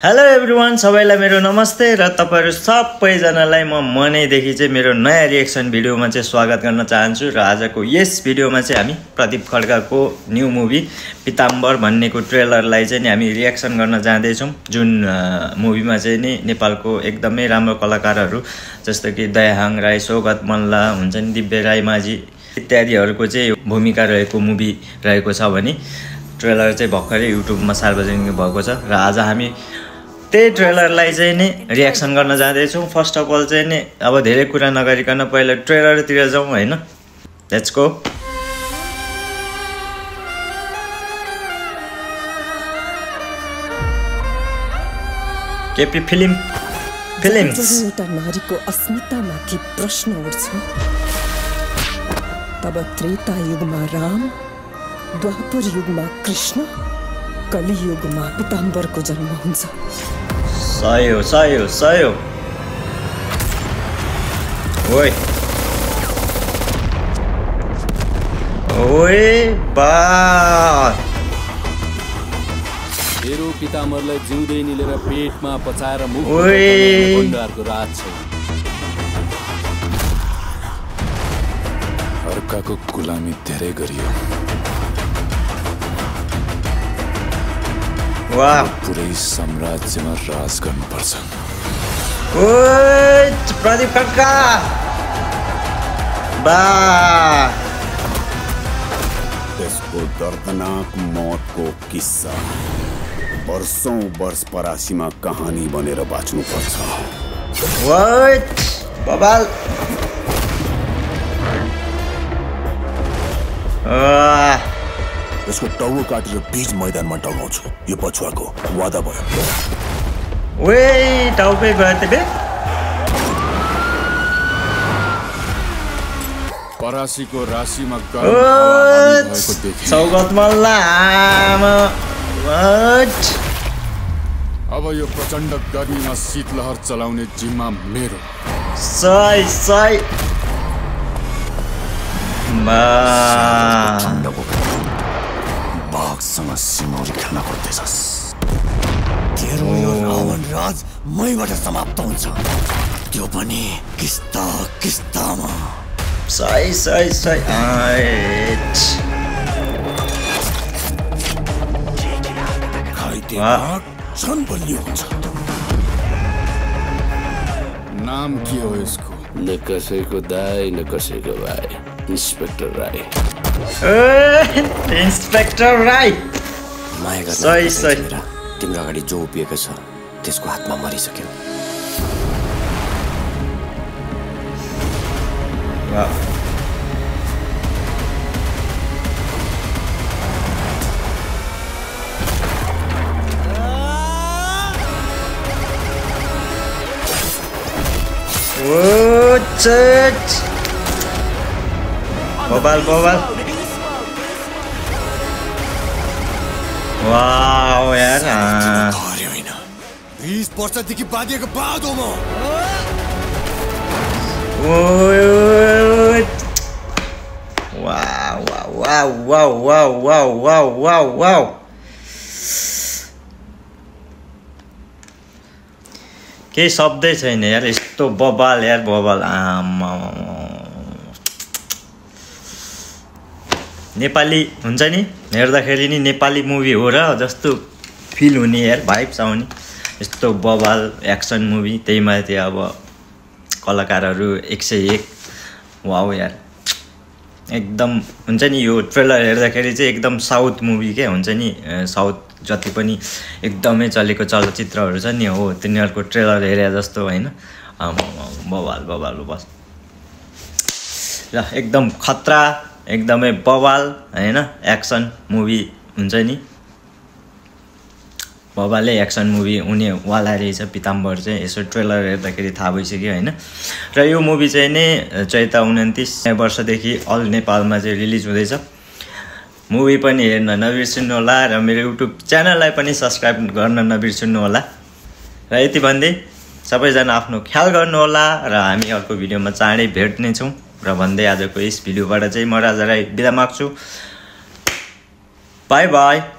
Hello everyone, सबैलाई मेरो नमस्ते र तपाईहरु सबैजनालाई म मनैदेखि चाहिँ मेरो नयाँ रिएक्सन भिडियोमा चाहिँ स्वागत गर्न चाहन्छु। र आजको यस भिडियोमा चाहिँ हामी प्रदीप खड्काको न्यू मुभी पीताम्बर भन्नेको ट्रेलरलाई चाहिँ नि हामी रिएक्सन गर्न जाँदै छौं। जुन मुभीमा चाहिँ नि नेपालको एकदमै राम्रो कलाकारहरू जस्तो कि दयाहाङ राई, सौगत मल्ल हुन्छ नि, दिव्य राई माझी इत्यादिहरुको चाहिँ भूमिका रहेको मुभी रहेको छ भने ट्रेलर चाहिँ भर्खरै युट्युबमा सार्वजनिक भएको छ र आज हामी त्यही ट्रेलरलाई चाहिँ नि रिएक्सन गर्न जाँदैछौँ। फर्स्ट अफ अल चाहिँ नि अब धेरै कुरा नगरिकन पहिला ट्रेलरतिर जाउँ हैन। Let's go. KP films. एउटा नारीको अस्मितामाथि प्रश्न उठ्छ। तब त्रेता युगमा राम, द्वापर युगमा कृष्ण, कली युगमा पीताम्बरको जन्म हुन्छ। सयो ओए बा मेरो पीताम्बरलाई जिउँदै निलेर पेटमा पचाएर मुखको राज छ। अर्काको गुलामी धेरै गरियो। वाह, पुरै साम्राज्यमा राज गर्नुपर्छ। ओए प्रदीप खड्का बा। त्यसको दर्दनाक मौतको किस्सा वर्षौं वर्ष परासीमा कहानी बनेर बाँच्नुपर्छ। वाट बबाल। यसको टाउको काटेर बीच मैदानमा टगाउँछु। यो पछुवाको वादा भयो। ओए टाउकै गयो बे। परासीको राशिमा गरम हावा भएको देखे सौगत मल्ल आमा। वाट अब यो प्रचण्ड गर्मीमा शीतलहर चलाउने जिम्मा मेरो। सही बाघसँग सिमौरी खेल्न खोज्दैछस्। तेरो यो रावण राज मैबाट समाप्त हुन्छ, त्यो पनि किस्तामा। सही खाइते बाघ झन् बलियो हुन्छ। नाम के हो यसको? न कसैको दाई न कसैको भाइ, इन्स्पेक्टर राई। इन्स्पेक्टर राई। माया गर्न सही। तिम्रो अगाडि जो उभिएको छ त्यसको हातमा मरिसक्यो। बबाल। वाउ यार, 20 वर्षदेखि बाँधिएको बाँधो म। वाउ। केही शब्दै छैन यार, यस्तो बबाल यार, बबाल। आमा नेपाली हुन्छ नि, हेर्दाखेरि नि नेपाली मुभी हो र जस्तो फिल हुने यार, भाइब्स आउने यस्तो बबाल एक्सन मुभी। त्यही माथि अब कलाकारहरू 101। वाउ यार, एकदम हुन्छ नि यो ट्रेलर हेर्दाखेरि चाहिँ एकदम साउथ मुभी के हुन्छ नि। साउथ जति पनि एकदमै चलेको चलचित्रहरू छ नि, हो तिनीहरूको ट्रेलर हेरे जस्तो होइन। बबाल बस र एकदम खतरा, एकदमै बवाल हैन। एक्सन मुभी हुन्छ नि, बवालै एक्सन मुभी हुनेवाला रहेछ पीताम्बर चाहिँ। यसो ट्रेलर हेर्दाखेरि थाहा भइसक्यो हैन। र यो मुभी चाहिँ नि चैत 29 वर्षदेखि अल नेपालमा चाहिँ रिलिज हुँदैछ। मुभी पनि हेर्न नबिर्सनु होला र मेरो युट्युब च्यानललाई पनि सब्स्क्राइब गर्न नबिर्सनु होला। र यति भन्दै सबैजना आफ्नो ख्याल गर्नु होला र हामी अर्को भिडियोमा चाँडै भेट्ने छौँ। र भन्दै आजको यस भिडियोबाट चाहिँ म राजा राई बिदा माग्छु। By by.